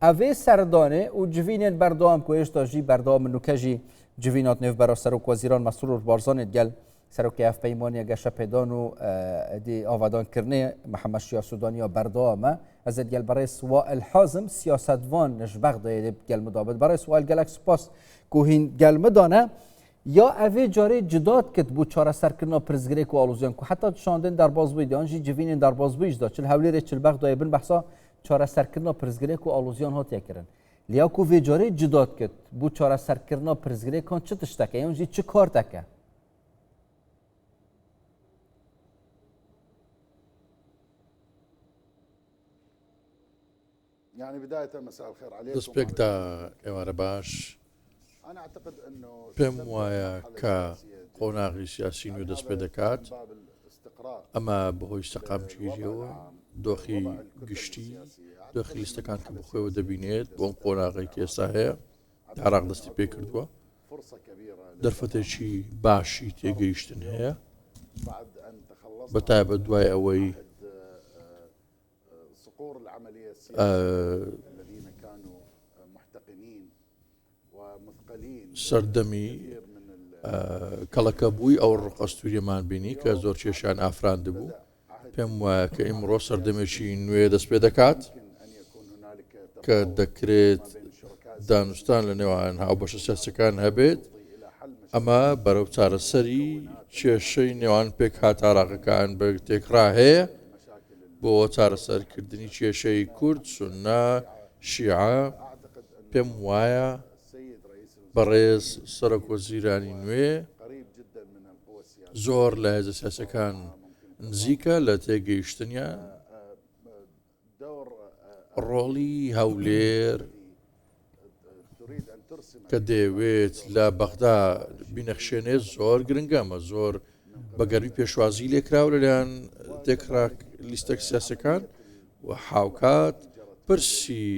Evê serdanê û civînên berdewam ku hêjta jî berdewam in nûke jî civîna di nêvbera Serokwezîran Mesrûr Barzanî digel Serokê Hevpeymaniya Geşepêdan û dê avadankirinê Mihemed Şiya Sûdanî ya berdewam e. Ez ê digel birêz Wail Hazim siyasetvan ji Bexdayê dê gel min da bit. Birêz Wail gelek spas ku hîn gel min dane. Ya evê carê cida dikit bo çareserkirina pirsgirêk û aloziyan ku heta şandên derbasbûyî de yan jî civînên derbasbûyî jî de çi li Hewlêrê çi li Bexdayê bin behsa çareserkirina pirsgirêk û aloziyan hatiye kirin. Lê ya ku vê carê cida dikit bo çareserkirina pirsgirêkan çi tiştek e yan jî çi kartek e? دەستپێکدا ئێوارە باش پێم وایە کە قۆناغی سیاسی نوێ دەست پێ دەکات ئەمە بەهۆی سەقامگیریەوە دۆخی گشتی دۆخی لیستەکان کە بخۆیەوە دەبینێت بۆم قۆناغی کە ئێستا هەیە عراق دەستی پێ کردووە دەرفەتێکی باشی تێگەیشتن هەیە بە تایبەت دوای ئەوەی سەردەمی کەڵەکەبووی ئەو ڕقەستوریەمان بینی کە زۆر کێشیان ئافراندبوو پێم وایە کە ئیمڕۆ سەردەمێکی نوێ دەست پێ دەکات کە دەکرێت دانوستان لە نێوان هاوبەشە سیاسەکان هەبێت ئەمە بەرەو چارەسەری کێشەی نێوان پێکهاتە عێراقەکان بە تێکڕا هەیە بۆ چارەسەرکردنی کێشەی کورد، سوننە، شیعە، پێم وایە بەڕێز سەرۆکوەزیرانی نوێ زۆر لە هێزە سیاسیەکان نزیکە لە تێگەیشتنیان. ڕۆڵی هەولێر کە دەیەوێت لە بەغدا بینەخشێنێت زۆر گرنگە ئەمە زۆر بە گەرمی پێشوازی لێکراوە لەلایەن تێکڕا لیستەک سیاسەکان و هاوکات پرسی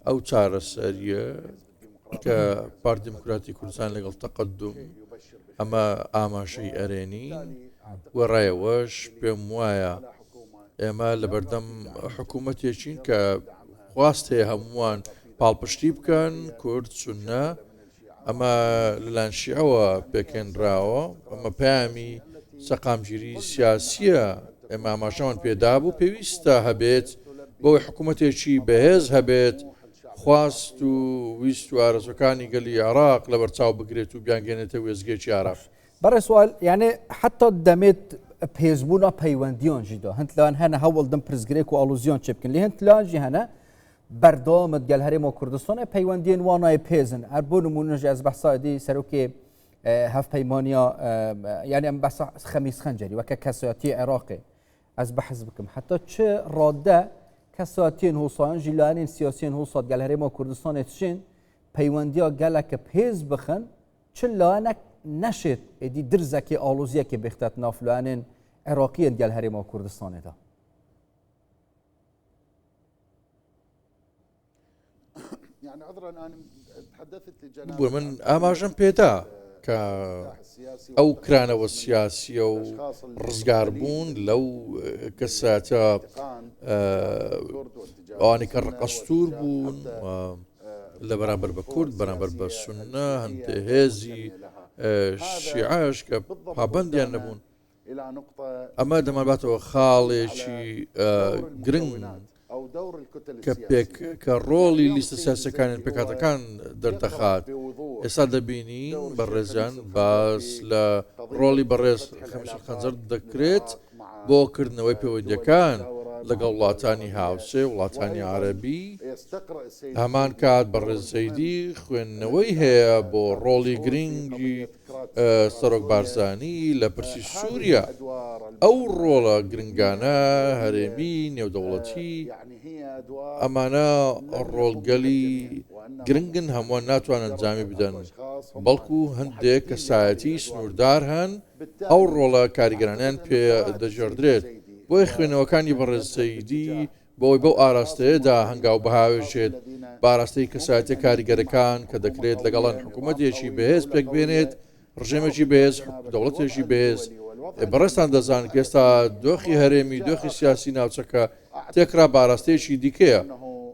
ئەو چارەسەریە کە پارت دیموکراتی کوردستان لەگەڵ تەقدم ئەمە ئاماژەی ئەرێنی و ڕایەوەش پێم وایە ئێمە لەبەردەم حکوومەتێکین کە خواست هەیە هەمووان پاڵپشتی بکەن کورد سونە ئەمە لەلایەن شیعەوە پێکهێنراوە، ئەمە پەیامی سەقامگیری سیاسییە، ئێمە ئاماژەمان پێدابوو پێویستە هەبێت بەوەی حکوومەتێکی بەهێز هەبێت خواست و ویست و ئارەزوەکانی گەلی عێراق لەبەرچاو بگرێت و بیانگەێنێتە وێستگەیەکی ئارام. بەڕێز سوال یانێ حتا دەمێت پێزبوونا پەیوەندیان ژیدا هەند لان هەنە هەوڵدن پرسگرێک و ئاڵوزیان چێ بکەن لێ هەند لان ژی هەنە بەردەوامت گەل هەرێمە کوردستانە پەیوەندیên وانای پێزن هەر بۆ نمونەش ez behsa êdî serokê hevpeymaniya yani em behsa Xemîs Xencerî weke kesayetiyê Iraqê ez behs bikim heta çi radde kesayetiyên hosayan jî layenên siyasiyên hosa gel herêma Kurdistanê diçin peywendiya geleke pêz bixin çi layenek neşêt êdî dirzekê aloziyekê bêxtet nav layenên Iraqiyên gel herêma Kurdistanê de. ببورە من ئاماژەم پێدا کە ئەو کرانەوە سیاسیە و ڕزگاربوون لەو کەساتە ئەوانی کە ڕقەستور بوون لە بەرامبەر بە کورد بەرامبەر بە سونە هەندێ هێزی شیعەش کە پابندیان نەبوون ئەمە دەمانباتەوە خاڵێکی گرنگ کە پێک کە ڕۆڵی لیستە سیاسەکانی پێکاتەکان دەردەخات ئێستا دەبینین بەڕێزیان باس لە ڕۆڵی بەڕێز خەمیس خەنجەر دەکرێت بۆ کردنەوەی پەیوەندیەکان لەگەڵ وڵاتانی هاوسێ وڵاتانی عەرەبی هەمان کات بەڕێز زەیدی خوێندنەوەی هەیە بۆ ڕۆڵی گرنگی سەرۆک بارزانی لە پرسی سووریا ئەو ڕۆڵە گرنگانە هەرێمی نێودەوڵەتی ئەمانە ڕۆڵگەلی گرنگن هەمووان ناتوانن ئەنجامی بدەن بەڵکو هەندێک کەسایەتی سنووردار هەن ئەو ڕۆڵە کاریگەرانیان پێ دەگێڕدرێت بۆیە خوێنەوەکانی بەڕێز زەیدی بەوەی بەو ئاراستەیەدا هەنگاو بهاوێژێت بە ئاراستەی کەسایەتیە کاریگەرەکان کە دەکرێت لەگەڵان حکوومەتێکی بەهێز پێکبێنێت ڕژێمێکی بەهێز دەوڵەتێکی بەهێز بەڕێزتان دەزانن کە ئێستا دۆخی هەرێمی دۆخی سیاسی ناوچەکە تێکرا بە ئاراستەیەکی دیکەیە.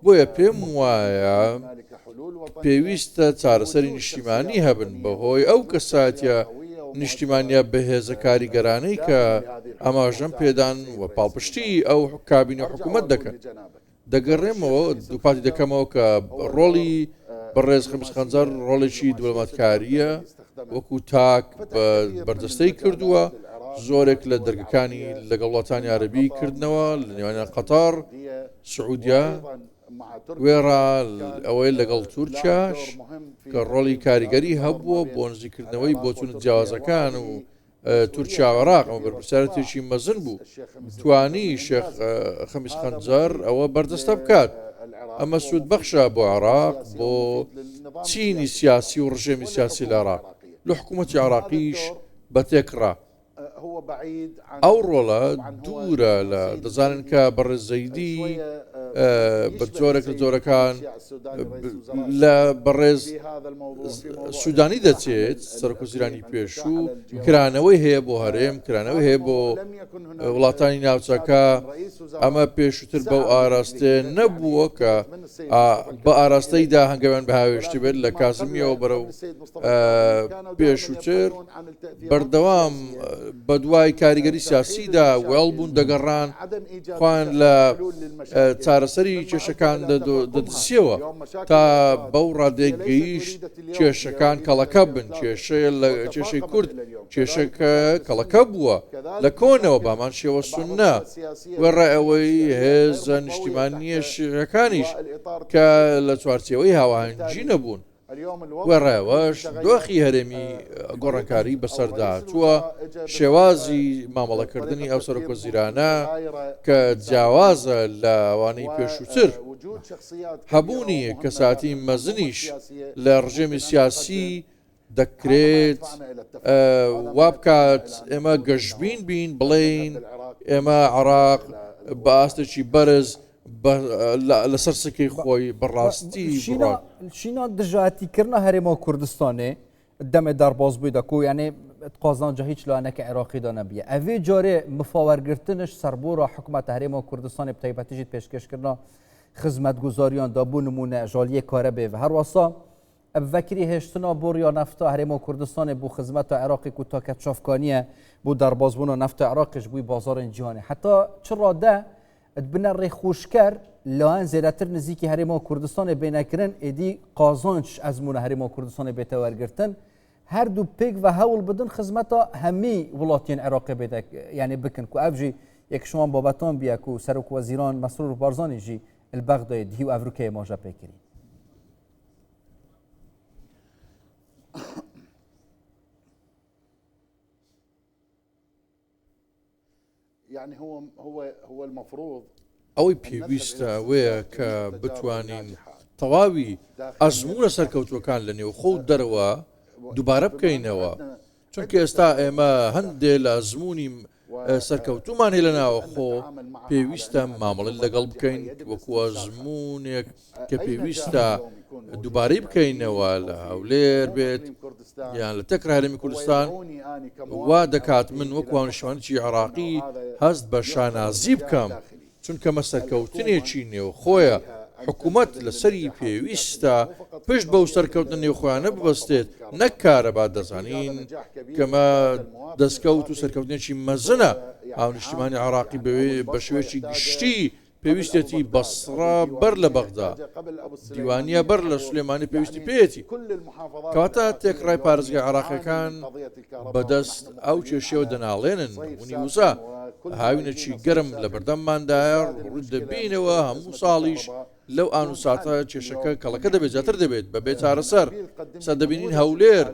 بۆیە پێم وایە پێویستە چارەسەری نیشتیمانی هەبن بەهۆی ئەو کەسایەتیە نیشتیمانیە بەهێزە کاریگەرانەی کە ئاماژەم پێدان و پاڵپشتی ئەو کابینە حکوومەت دەکەن. دەگەڕێمەوە دووپاتی دەکەمەوە کە ڕۆڵی بەڕێز خەمیس خەنجەر ڕۆڵێکی دیبلۆماتکارییە وەکو تاک بە بەردەستەی کردووە زۆرێک لە دەرگەکانی لەگەڵ وڵاتانی عەرەبی کردنەوە لە نێوانیان قەتەڕ سعودیا وێڕا ئەوەی لەگەڵ تورکیاش کە ڕۆڵی کاریگەری هەبووە بۆ نزیکردنەوەی بۆچوونە جیاوازەکان و تورکیا و عێراق ئەمە بەرپرسیارەتێکی مەزن بوو توانی شێخ خەمیس خەنجەر ئەوە بەردەستە بکات ئەمە سوود بەخشە بۆ عێراق بۆ چینی سیاسی و ڕژێمی سیاسی لە عێراق لە حکوومەتی عێراقیش بە تێکڕا ئەو ڕۆڵە دوورە لە دەزانن کە بەڕێز زەیدی بە جۆرێک لە جۆرەکان لە بەڕێز سوودانی دەچێت سەرۆکوەزیرانی پێشوو کرانەوەی هەیە بۆ هەرێم کرانەوەی هەیە بۆ وڵاتانی ناوچەکە ئەمە پێشووتر بەو ئاراستێ نەبووە کە بە ئاراستەیدا هەنگاویان بهاوێشتی بێت لە کازمیەوە بەرەو پێشووتر بەردەوام بەدوای کاریگەری سیاسیدا وێڵ بوون دەگەڕان خۆیان لە چارەسەری کێشەکان دەدسیەوە تا بەو ڕادەیە گەیشت کێشەکان کەڵەکە بن کێشەیە لە کێشەی کورد کێشەکە کەڵەکە بووە لە کۆنەوە بامان شێوە سوننە وێڕای ئەوەی هێزە نیشتیمانییە شیعەکانیش کە لە چوارچێوەی هاوئاهەنگی نەبوون. وێڕای ئەوەش دۆخی هەرێمی گۆڕانکاری بەسەردا چووە، شێوازی مامەڵەکردنی ئەو سەرۆکوەزیرانە کە جیاوازە لەوانەی پێشووتر، هەبوونی کەساتی مەزنیش لە ڕژێمی سیاسی دەکرێت وابکات ئێمە گەشبین بین بڵێین ئێمە عێراق بە ئاستێکی بەرز لەسەر سکەی خۆی بەڕاستی شینا دژایەتیکردنا هەرێما کوردستانێ دەمێ دەرباز بووی دەکو یانێ قازانجە هیچ لایەنەکە عێراقیدا نەبیە ئەvê جارێ مفاوەرگرتنش سەربۆرا حکومەتە هەرێما کوردستانێ بتایبەتیژیت پێشکەشکردنا خزمەتگوزاریان دا بۆ نمونە ژالیە کارە بێ هەروەسا ڤەکری هێشتنا بۆڕیا نەفتا هەرێما کوردستانێ بۆ خزمەتا عێراقی کو تاکە چاڤکانیە بۆ دەربازبوونا نەفتا عێراقیش بووی بازاڕێن جیهانێ حەتا چ ڕادە دبنە ڕێخۆشکەر لایەن زێدەتر نزیکی هەرێما کوردستانێ بێنەکردن ئێدی قازانج ئەزموونە هەرێما کوردستانێ بێتە وەرگرتن هەردوو پێک و هەوڵ بدن خزمەتا هەمی وڵاتیان عێراقی بێتە یعنی بکن کو ئەv ژی یەک شوان بابەتان بیە کو سەرۆک وەزیران مەسرور بارزانی ژی البەغدای دهی و ئەڤروکەیە ماژە پێکردی. ئەوەی پێویستە ئەوەیە کە بتوانین تەواوی ئەزموونە سەرکەوتووەکان لە نێوخۆ و دەرەوە دووبارە بکەینەوە، چونکە ئێستا ئێمە هەندێ لە ئەزموونی سەرکەوتوومان هەیە لە ناوەخۆ، پێویستە مامەڵەی لەگەڵ بکەین وەکو ئەزموونێک کە پێویستە دووبارەی بکەینەوە لە هەولێر بێت یان لە تەکرا هەرێمی کوردستان وا دەکات من وەکو هاونیشتمانیی عێراقی هەست بە شانازی بکەم چونکە مە سەرکەوتنێکی نێوخۆیە، حکومەت لەسەری پێویستە پشت بەو سەرکەوتنە نێوخۆیانە ببەستێت نەک کارەبا، دەزانین کەمە دەستکەوت و سەرکەوتنێکی مەزنە، هاونیشتیمانی عێراقی بە شێوەیەکی گشتی پێویستێتی بەسڕە بەر لە بەغدا، دیوانیە بەر لە سلێمانی پێویستی پێیەتی، کەواتە تێکڕای پارێزگا عێراقیەکان بەدەست ئەو کێشەوە دەناڵێنن، نەبوونی وزە هاوینێکی گەرم لەبەردەمماندایە، ڕووبەڕووی دەبینەوە، هەموو ساڵیش لەو ئان و ساتە کێشەکە کەڵەکە دەبێت زیاتر دەبێت بەبێ چارەسەر، ئێستا دەبینین هەولێر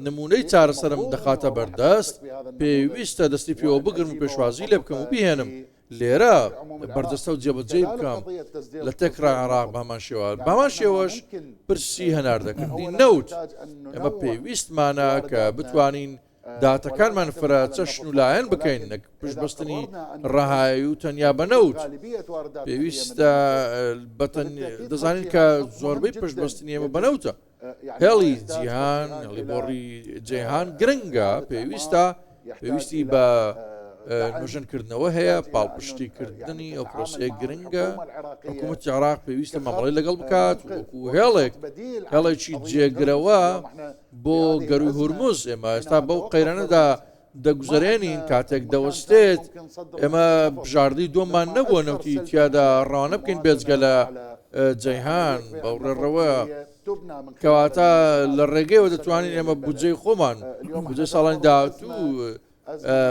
نموونەی چارەسەرم دەخاتە بەردەست، پێویستە دەستی پێوە بگرم و پێشوازی لێ بکەم و بیهێنم لێرە بەرجەستە و جێبەجێی بکەم لە تێکڕای عێراق بەهەمان شێوە بەهەمان شێوەش پرسی هەناردەکردنی نەوت ئێمە پێویستمانە کە بتوانین داهاتەکانمان فرە چەشن و لایەن بکەین نەک پشتبەستنی ڕەهایی و تەنیا بە نەوت پێویستە دەزانین کە زۆربەی پشتبەستنی ئێمە بە نەوتە هێڵی جیهان هێڵی بۆڕی جیهان گرنگە پێویستە پێویستی بە. نۆژەنکردنەوە هەیە، پاڵپشتیکردنی ئەو پرۆسەیە گرنگە، حکوومەتی عێراق پێویستە مامەڵەی لەگەڵ بکات وەکو هێڵێک، هێڵێکی جێگرەوە بۆ گەرووی هورمز، ئێمە ئێستا بەو قەیرانەدا دەگوزەرێنین، کاتێک دەوەستێت ئێمە بژاردەی دووەممان نەبووە نەوتی تیادا ڕەوانە بکەین بێجگە لە جەیهان بەو ڕێڕەوە. کەواتە لە ڕێگەیەوە دەتوانین ئێمە بودجەی خۆمان بودجەی ساڵانی داهاتوو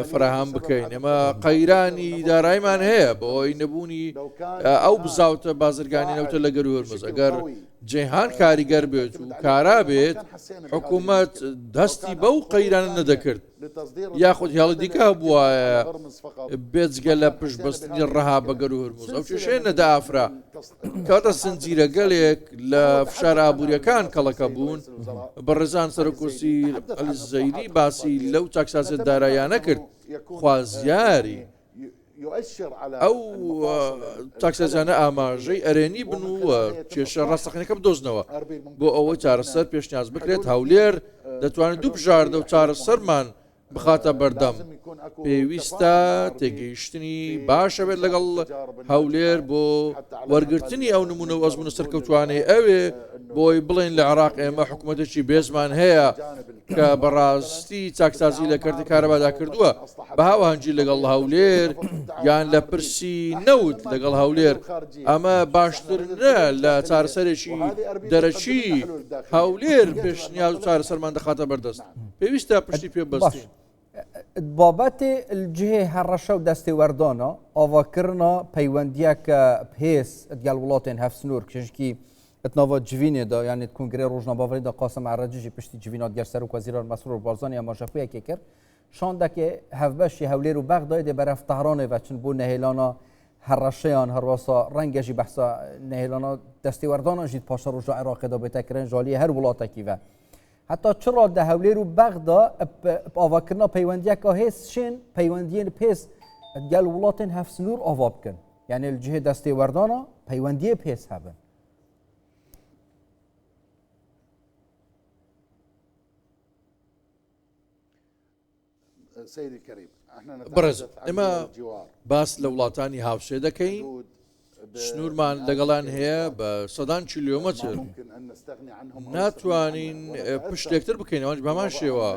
فراهام بکەین ئێمە قەیرانی دارایمان هەیە بەهۆی نەبوونی ئەو بزاوتە بازرگانی نەوتە لە گەروو هورمز ئەگەر جیهان کاریگەر بێت و کارا بێت حکوومەت دەستی بەو قەیرانە نەدەکرد یاخود هێڵی دیکە هەبووایە بێجگە لە پشتبەستنی ڕەها بە گەروو هورمز ئەو کێشەیە نەدەئافرا. کەواتە زنجیرەگەلێک لە فشارە ئابوورییەکان کەڵەکە بوون، بەڕێزان سەرۆک وەزیر عەلی زەیدی باسی لەو چاکسازیە داراییانە کرد، خوازیاری ئەو چاکسازیانە ئاماژەی ئەرێنی بن و کێشە ڕاستەقینەکە بدۆزنەوە بۆ ئەوەی چارەسەر پێشنیاز بکرێت، هەولێر دەتوانێت دوو بژاردە و چارەسەرمان بخاتە بەردەم، پێویستە تێگەیشتنی باش هەبێت لەگەڵ هەولێر بۆ وەرگرتنی ئەو نمونە و ئەزمونە سەرکەوتوانەی ئەوێ بۆی بڵێن لە عێراق ئێمە حکوومەتێکی بێزمان هەیە کە بەڕاستی چاکسازی لە کەرتی کارەبادا کردووە بە هاوهەنگی لەگەڵ هەولێر یان لە پرسی نەوت لەگەڵ هەولێر ئەمە باشتر نە لە چارەسەرێکی دەرەکی هەولێر پێشنیاز و چارەسەرمان دەخاتە بەردەست. پێویستە پشتی پێ بەستین. بابەتێ جهێ هەڕەشە و دەستێوەردانە ئاواکردنا پەیوەندیەکە پێس دگەل وڵاتێن هەفسنوور کشکی اتناوا جڤینێ دا یعنی کنگرێ ڕۆژنامەڤانی دا قاسم عەرەجی ژی پشتی جڤینا دگەر سەرۆک وەزیران مەسرور بارزانی ئاماژە پێیەکێ کرد شاندەکێ هەڤبەشی هەولێر و بەغدای دێ بەرەف تەهرانێ ڤەچن بۆ نەهێلانا هەڕەشەیان هەروەسا ڕەنگە ژی بەحسا نەهێلانا دەستێوەردانا ژیت پاشە ڕۆژا عێراقێ دا بێتە کرن ژالیە هەر وڵاتەکی ڤە هەتا چ ڕادە هەولێر و بەغدا ئاواکردنا پەیوەندیەکە هێز شێن پەیوەندیên پێس گەل وڵاتên هەفسنوور ئاوا بکەن یعنی جهێ دەستێ وەردانا پەیوەندیە پێس هەبن. بەڕێز ئێمە باس لە وڵاتانی هاوسێ دەکەین سنوورمان لەگەڵان هەیە بە سەدان کیلۆمەتر ناتوانین پشت لەکتر بکەین ئەوانش بەمان شێوە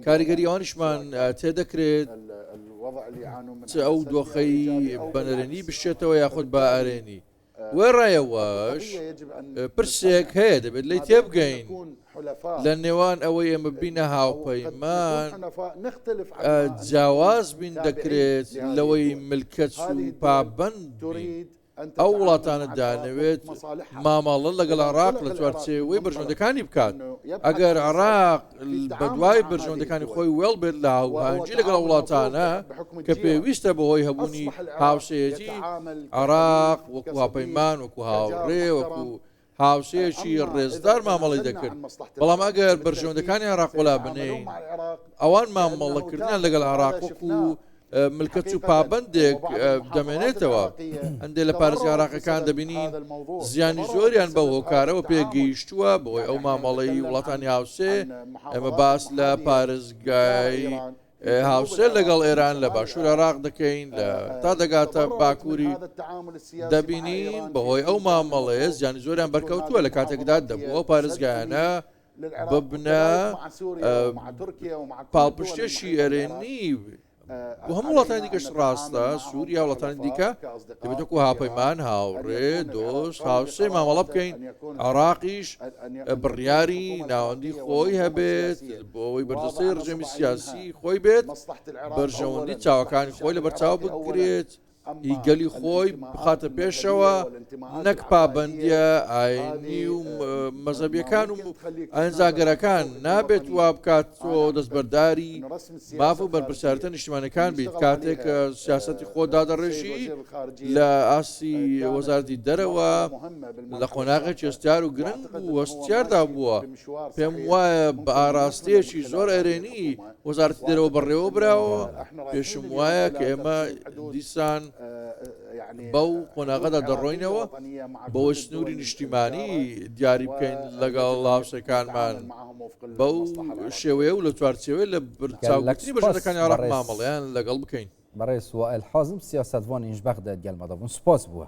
کاریگەری ئەوانیشمان تێدەکرێت چ ئەو دۆخەی بەنەرێنی بشێتەوە یاخود بە ئەرێنی وێڕای ئەوەش پرسێک هەیە دەبێت لێی تێبگەین لە نێوان ئەوەی ئێمە بینە هاوپەیمان جیاواز بین دەکرێت لەوەی ملکەچ و پابەند بین. ئەو وڵاتانە دانەوێت مامەڵە لەگەڵ عێراق لە چوارچێوەی بەرژەوەندەکانی بکات ئەگەر عێراق بەدوای بەرژەوەندەکانی خۆی وێڵ بێت لە هاوهاەنگی لەگەڵ وڵاتانە کە پێویستە بەهۆی هەبوونی هاوسێیەتی عێراق وەکو هاوپەیمان وەکو هاوڕێ وەکو هاوسێیەکی ڕێزدار مامەڵەی دەکرد بەڵام ئەگەر بەرژەوەندەکانی عێراق وەلا بنێین ئەوان مامەڵەکردنیان لەگەڵ عێراق وەکو ملکەچ و پابەندێک دەمێنێتەوە هەندێک لە پارێزگا عێراقیەکان دەبینین زیانی زۆریان بەو هۆکارەوە پێگەیشتووە بەهۆی ئەو مامەڵەی وڵاتانی هاوسێ ئێمە باس لە پارێزگای هاوسێ لەگەڵ ئێران لە باشوور عێراق دەکەین لە تا دەگاتە باکووری دەبینین بەهۆی ئەو مامەڵەیە زیانی زۆریان بەرکەوتووە لە کاتێکدا دەبوو ئەو پارێزگایانە ببنە پاڵپشتێکی ئەرێنی بۆ هەموو وڵاتانی دیکەش ڕاستە سووریا وڵاتانی دیکە دەبێت وەکو هاوپەیمان هاوڕێ دۆست هاوسێ مامەڵە بکەین عراقیش بڕیاری ناوەندی خۆی هەبێت بۆ ئەوەی بەرجەستەی ڕژێمی سیاسی خۆی بێت بەرژەوەندی چاوەکانی خۆی لەبەرچاو بگرێت ی گەلی خۆی بخاتە پێشەوە نەک پابەندیە ئاینی و مەزەبیەکان و ئاینزاگەرەکان نابێت وا بکات تۆ دەستبەرداری ماف و بەرپرسیارەتە نیشتیمانەکان بیت کاتێک سیاسەتی خۆ دادەڕێژی لە ئاستی وەزارەتی دەرەوە لە قۆناغێکی هەستیار و گرنگ و هەستیاردا بووە پێم وایە بە ئاراستەیەکی زۆر ئەرێنی وەزارەتی دەرەوە بەڕێوە براوە، پێشم وایە کە ئێمە دیسان بەو قۆناغەدا دەڕۆینەوە بەوەی سنووری نیشتیمانی دیاری بکەین لەگەڵ هاوسێکانمان بەو شێوەیە و لە چوارچێوەی لە بەرچاوگرتنی بەرژەوەندەکانی عێراق مامەڵەیان لەگەڵ بکەین. بەڕێز وائل حازم سیاسەتڤانیش بەغداد گەل مەدەبوون سوپاس بووە.